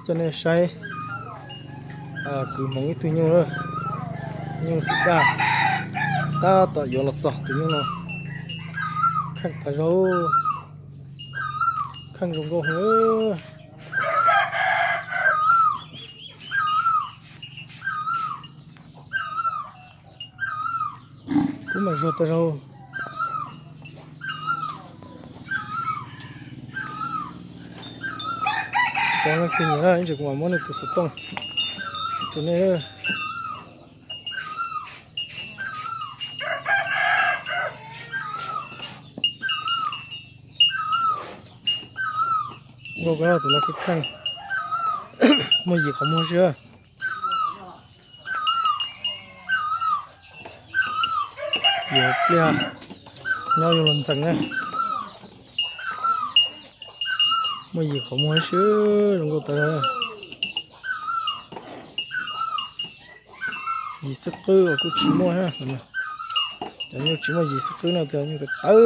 Coj nej saib, kwv hmoov ib tug nyuj, nyuj xim daj, tab tom yuav los txog tus nyuj no. Kheej tas zog, kheej zoo nkauj heev. Kuv mam zuag tas zog. Pov leej twg nyiam na, ib ntsis kuv mam muab nws tus xov tooj rau nej. Nkauj kawg, tus no kheej kheej, muaj yim qhov muag xwb. Yuav pliag nyob yuav luag ntxeev na. Muaj yim qhov muag xwb, zoo nkauj tas. Yim xwb qwb los kuj tsis muaj. Cov nyuj tsis muaj yim xwb qwb no tias nyuj tawv tawv.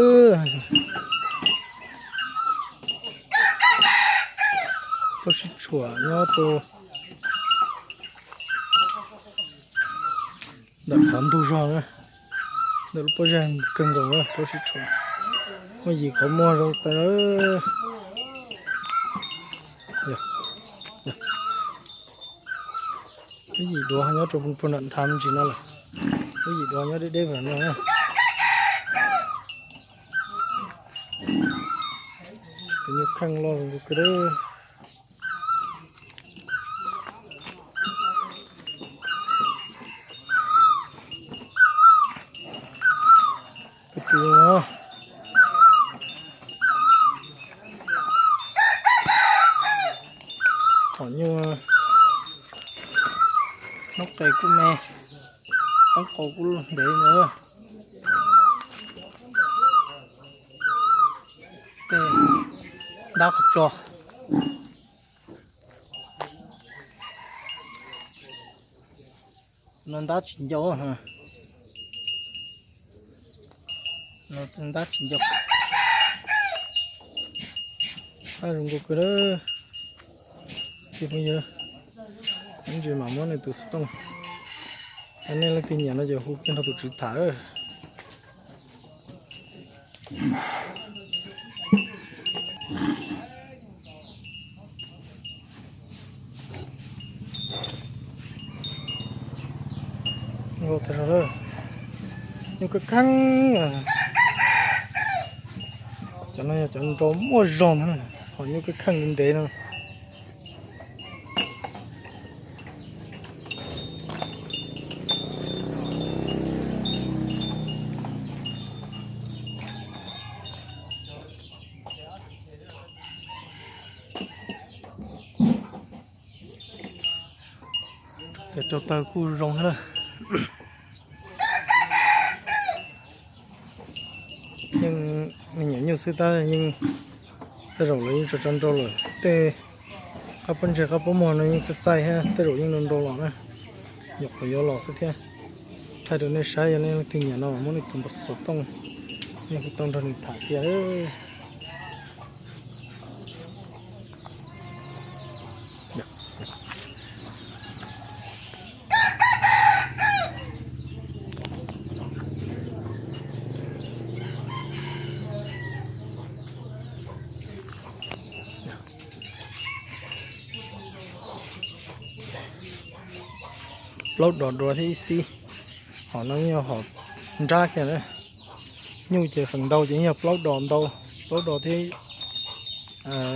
Plaub sib tshuam nyob rau ntawm qhov ntug zog na, ntawm lub pob zeb kawg nkaus na, plaub sib tshuam. Muaj yim qhov muag zoo tas. Lub yim duav nyob rau puag nram nthav me ntsis no lawm. Lub yim duav nyob deb deb vam no na. Tus nyuj kheej loj zoo nkauj kawg. Tus qhov nyuj noob qes kuj me, teeb qau kuj ntev ntawd. Tej ntab qhov tso. No ntab tsis ncau. No ntab tsis ncau. Zoo nkauj kawg. Ces phooj ywg, ib ntsis mam muab nws tus xov tooj, nej leej twg nyiam no ces hu kiag nrog tus tswv tham. Nyuj kheej kheej. Cov no yog cov nrau muaj zog na, ho nyuj kheej kheej ntev no. Cov rau taw kuj zoo thiab na. Yeej me nyuam nyuj xwb tab yeej tej zaum lawv yeej tso tso nrau lawm. Tej qab pob ntseg qab pob muag no yeej txaij txaij thiab, tej zaum yeej nrau nrau los na. Nyuam qhuav yuav los xwb thiab. Thaij rau nej saib, yog nej leej twg nyiam no muab nej tus npawb xov tooj, nej hu tau nrog nws tham tiag. Plaub dos dua thiab ib xib. Hom no yog hom nrab kiag na. Nyuj ces feem ntau ces yog plaub dos ntau, plaub dos thiab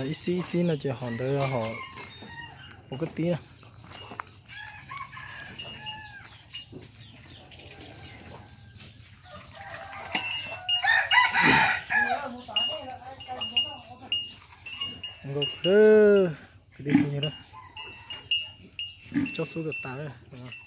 ib xib ib xib no ces hom ntawd hom ua koj tib na. Nkauj kawg, kwv tij phooj ywg, tsob xub tas tas.